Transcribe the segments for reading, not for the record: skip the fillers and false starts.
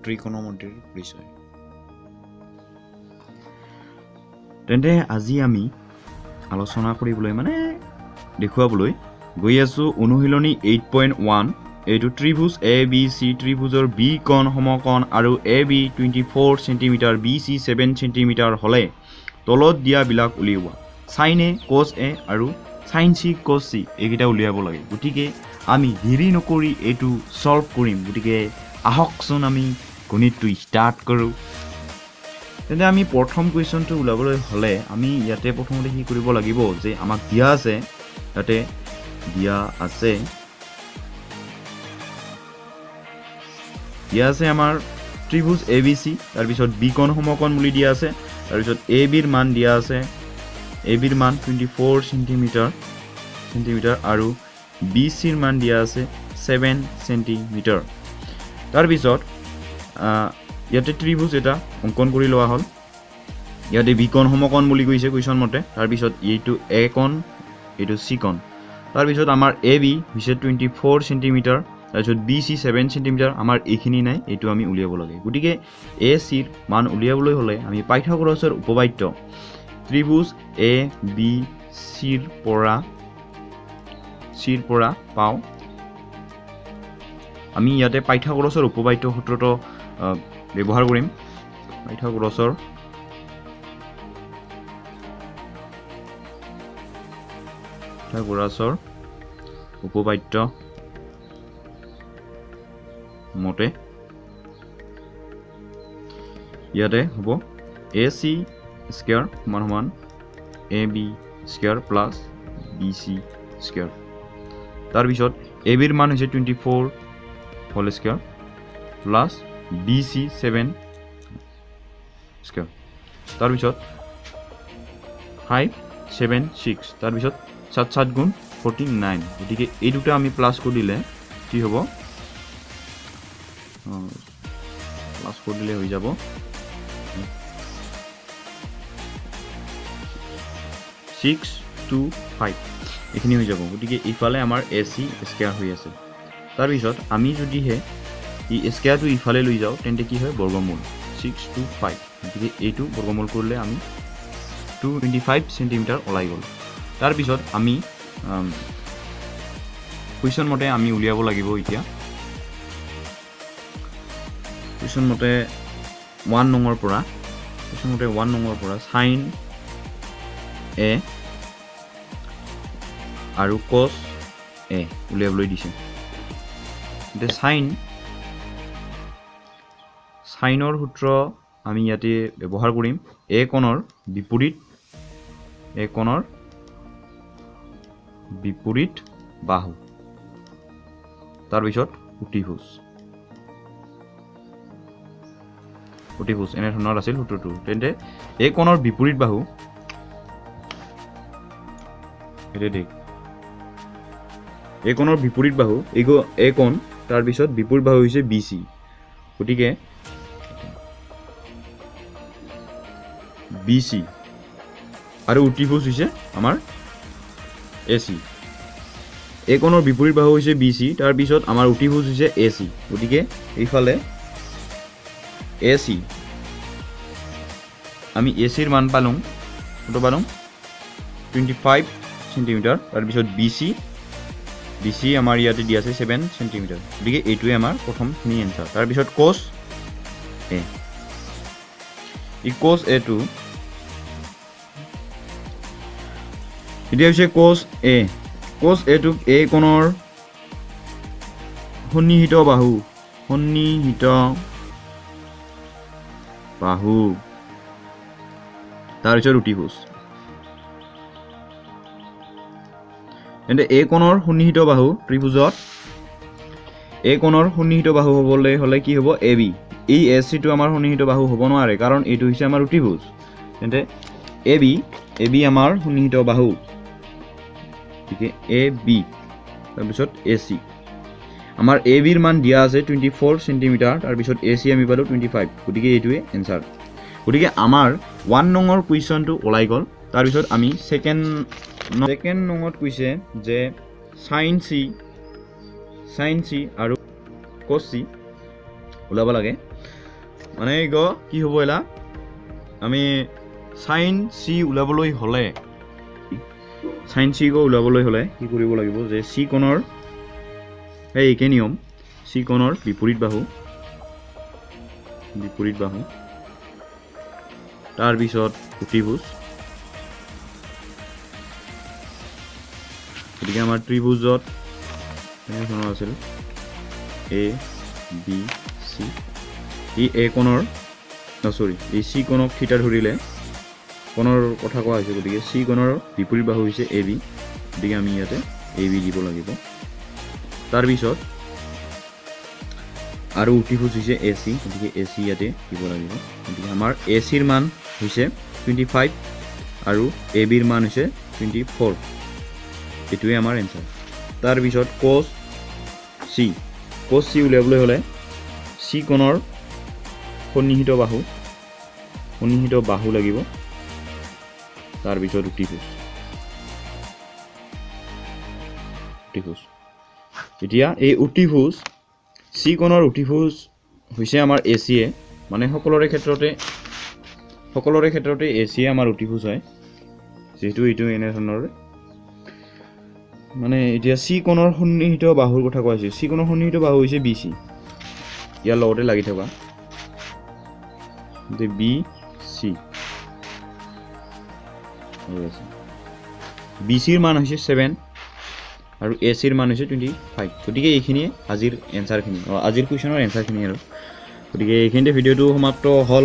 ত্ৰিকোণমিতিৰ পৰিচয়। তেন্তে আজি আমি আলোচনা কৰিবলৈ মানে দেখুৱাবলৈ গৈ আছোঁ অনুশীলনী 8.1। এইটো ত্ৰিভুজ এ বি চি ত্ৰিভুজৰ বি কোণ সমকোণ আৰু A B 24 centimetre, B C 7 centimetre হ'লে তলত দিয়াবিলাক উলিওৱা। চাইন এ, কছ এ আৰু চাইন চি, কছ চি এইকেইটা উলিয়াব লাগে। গতিকে আমি দেৰি নকৰি এইটো ছল্ভ কৰিম। গতিকে আহকচোন, আমি গণিতটো ষ্টাৰ্ট কৰোঁ। তেন্তে আমি প্ৰথম কুৱেশ্যনটো ওলাবলৈ হ'লে আমি ইয়াতে প্ৰথমতে কি কৰিব লাগিব যে আমাক দিয়া আছে, ইয়াতে দিয়া আছে আমাৰ ত্ৰিভুজ এ বি চি, তাৰপিছত বি কোণ সমকোণ বুলি দিয়া আছে। তাৰপিছত এ বিৰ মান দিয়া আছে, এ বিৰ মান 24 চেণ্টিমিটাৰ আৰু বি চিৰ মান দিয়া আছে 7 চেণ্টিমিটাৰ। তাৰপিছত ইয়াতে ত্ৰিভুজ এটা অংকন কৰি লোৱা হ'ল। ইয়াতে বি কোণ সমকোণ বুলি কৈছে কুৱেশ্যন মতে। তাৰপিছত এইটো এ কোণ, এইটো চি কোণ। তাৰপিছত আমাৰ এ বি হৈছে 24 চেণ্টিমিটাৰ, তাৰপিছত বি চি 7 চেণ্টিমিটাৰ। আমাৰ এইখিনি নাই, এইটো আমি উলিয়াব লাগে। গতিকে এ চিৰ মান উলিয়াবলৈ হ'লে আমি পাইথাগোৰাছৰ উপপাদ্য ত্ৰিভুজ এ বি চিৰ পৰা পাওঁ। আমি ইয়াতে পাইথাগোৰাছৰ উপপাদ্য সূত্ৰটো ব্যৱহাৰ কৰিম। পাইথাগোৰাছৰ উপপাদ্য মতে ইয়াতে হ'ব এ চি স্কুৱেৰ সমান সমান A B square plus B C square. তাৰপিছত এ বিৰ মান হৈছে 24 whole square plus B C 7 square, তাৰপিছত 5 7 6, তাৰপিছত সাত সাত গুণ 49। গতিকে এই দুটা আমি প্লাছ কৰি দিলে কি হ'ব? প্লাছ কৰি দিলে হৈ যাব 6 2 5, এইখিনি হৈ যাব। গতিকে ইফালে আমাৰ এ চি স্কুৱেৰ হৈ আছে। তাৰপিছত আমি যদিহে এই স্কুৱেৰটো ইফালে লৈ যাওঁ, তেন্তে কি হয়? বৰ্গমূল 6 2 5। গতিকে এইটো বৰ্গমূল কৰিলে আমি 225 চেণ্টিমিটাৰ ওলাই গ'ল। তাৰপিছত আমি কুৱেশ্যন মতে আমি উলিয়াব লাগিব। এতিয়া কুৱেশ্যন মতে 1 নঙৰ পৰা, কুৱেশ্যন মতে 1 নঙৰ পৰা চাইন এ আৰু কছ এ উলিয়াবলৈ দিছে। এতিয়া চাইনৰ সূত্ৰ আমি ইয়াতে ব্যৱহাৰ কৰিম। এ কোণৰ বিপৰীত, এ কোণৰ বিপৰীত বাহু, তাৰপিছত অতিভুজ। অতিভুজ এনেধৰণৰ আছিল সূত্ৰটো। তেন্তে এ কোণৰ বিপৰীত বাহু, এতিয়া দেখ, এ কোণৰ বিপৰীত বাহু এই এ কোণ, তাৰপিছত বিপৰীত বাহু হৈছে বি চি। গতিকে বি চি আৰু অতিভুজ হৈছে আমাৰ এ চি। এ কোণৰ বিপৰীত বাহু হৈছে বি চি, তাৰপিছত আমাৰ অতিভুজ হৈছে এ চি। গতিকে এইফালে এ চি, আমি এ চিৰ মান পালোঁ, কত পালোঁ? 25 চেণ্টিমিটাৰ। তাৰপিছত বি চি, বি চি আমাৰ ইয়াতে দিয়া আছে 7 চেণ্টিমিটাৰ। গতিকে এইটোৱে আমাৰ প্ৰথমখিনি এনচাৰ। তাৰপিছত কছ এ, এই কছ এটো এতিয়া হৈছে কছ এ। কছ এটোক এ কোণৰ সন্নিহিত বাহু, সন্নিহিত বাহু, তাৰপিছত অতিভুজ। তেন্তে এ কোণৰ সন্নিহিত বাহু ত্ৰিভুজত এ কোণৰ সন্নিহিত বাহু হ'বলৈ হ'লে কি হ'ব? A B. এই এ চিটো আমাৰ সন্নিহিত বাহু হ'ব নোৱাৰে, কাৰণ এইটো হৈছে আমাৰ অতিভুজ। তেন্তে এ বি, এ বি আমাৰ সন্নিহিত বাহু। গতিকে এ বি, তাৰপিছত এ চি। আমাৰ এ বিৰ মান দিয়া আছে 24 চেণ্টিমিটাৰ, তাৰপিছত এ চি আমি পালোঁ 25। গতিকে এইটোৱে এনচাৰ। গতিকে আমাৰ 1 নঙৰ কুৱেশ্যনটো ওলাই গ'ল। তাৰপিছত আমি ছেকেণ্ড নঙত কৈছে যে চাইন চি চাইন চি আৰু কছ চি ওলাব লাগে। মানে গ কি হ'ব এলা, আমি চাইন চি ওলাবলৈ হ'লে, চাইন চি গ ওলাবলৈ হ'লে কি কৰিব লাগিব যে চি কোণৰ এই একে নিয়ম, চি কোণৰ বিপৰীত বাহু, বিপৰীত বাহু, তাৰপিছত অতিভুজ। গতিকে আমাৰ ত্ৰিভুজত এনেধৰণৰ আছিল এ বি চি, ই এ কোণৰ, চৰি এই চি কোণক থিতা ধৰিলে কোণৰ কথা কোৱা হৈছে, গতিকে চি কোণৰ বিপৰীত বাহু হৈছে এ বি, গতিকে আমি ইয়াতে এ বি দিব লাগিব। তাৰপিছত আৰু অতিভুজ হৈছে এ চি, গতিকে এ চি ইয়াতে দিব লাগিব। গতিকে আমাৰ এ চিৰ মান হৈছে 25 আৰু এ বিৰ মান হৈছে 24, এইটোৱে আমাৰ এনচাৰ। তাৰপিছত কছ চি, কছ চি উলিয়াবলৈ হ'লে চি কোণৰ সন্নিহিত বাহু, সন্নিহিত বাহু লাগিব, তাৰপিছত অতিভুজ, অতিভুজ। এতিয়া এই অতিভুজ চি কোণৰ অতিভুজ হৈছে আমাৰ এ চিয়ে, মানে সকলোৰে ক্ষেত্ৰতে এ চিয়ে আমাৰ অতিভুজ হয়, যিহেতু এইটো এনেধৰণৰ। মানে এতিয়া চি কোণৰ সন্নিহিত বাহুৰ কথা কোৱা হৈছে, চি কোণৰ সন্নিহিত বাহু হৈছে বি চি, ইয়াৰ লগতে লাগি থকা বি চি আছে। বি চিৰ মান হৈছে 7 আৰু এ চিৰ মান হৈছে 25। গতিকে এইখিনিয়ে আজিৰ এনচাৰখিনি, আজিৰ কুৱেশ্যনৰ এনচাৰখিনি আৰু। গতিকে এইখিনিতে ভিডিঅ'টো সমাপ্ত হ'ল।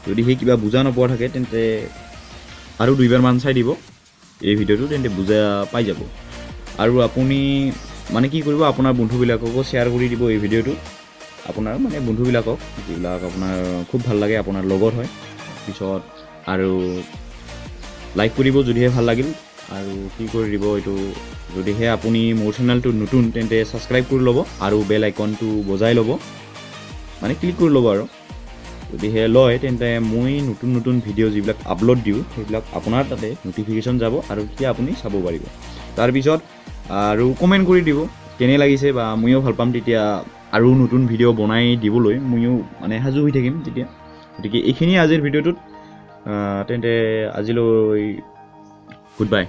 যদি সেই কিবা বুজা নোপোৱা থাকে তেন্তে আৰু দুইবাৰমান চাই দিব এই ভিডিঅ'টো, তেন্তে বুজা পাই যাব। আৰু আপুনি মানে কি কৰিব, আপোনাৰ বন্ধুবিলাককো শ্বেয়াৰ কৰি দিব এই ভিডিঅ'টো, আপোনাৰ মানে বন্ধুবিলাকক যিবিলাক আপোনাৰ খুব ভাল লাগে, আপোনাৰ লগত হয়। পিছত আৰু লাইক কৰিব যদিহে ভাল লাগিল, আৰু কি কৰি দিব এইটো, যদিহে আপুনি মোৰ চেনেলটো নতুন তেন্তে ছাবস্ক্ৰাইব কৰি ল'ব আৰু বেল আইকনটো বজাই ল'ব, মানে ক্লিক কৰি ল'ব। আৰু যদিহে লয় তেন্তে মই নতুন নতুন ভিডিঅ' যিবিলাক আপলোড দিওঁ সেইবিলাক আপোনাৰ তাতে ন'টিফিকেশ্যন যাব আৰু তেতিয়া আপুনি চাব পাৰিব। তাৰপিছত আৰু কমেণ্ট কৰি দিব কেনে লাগিছে, বা ময়ো ভাল পাম তেতিয়া আৰু নতুন ভিডিঅ' বনাই দিবলৈ ময়ো মানে সাজু হৈ থাকিম তেতিয়া। গতিকে এইখিনিয়ে আজিৰ ভিডিঅ'টোত, তেন্তে আজিলৈ গুড বাই।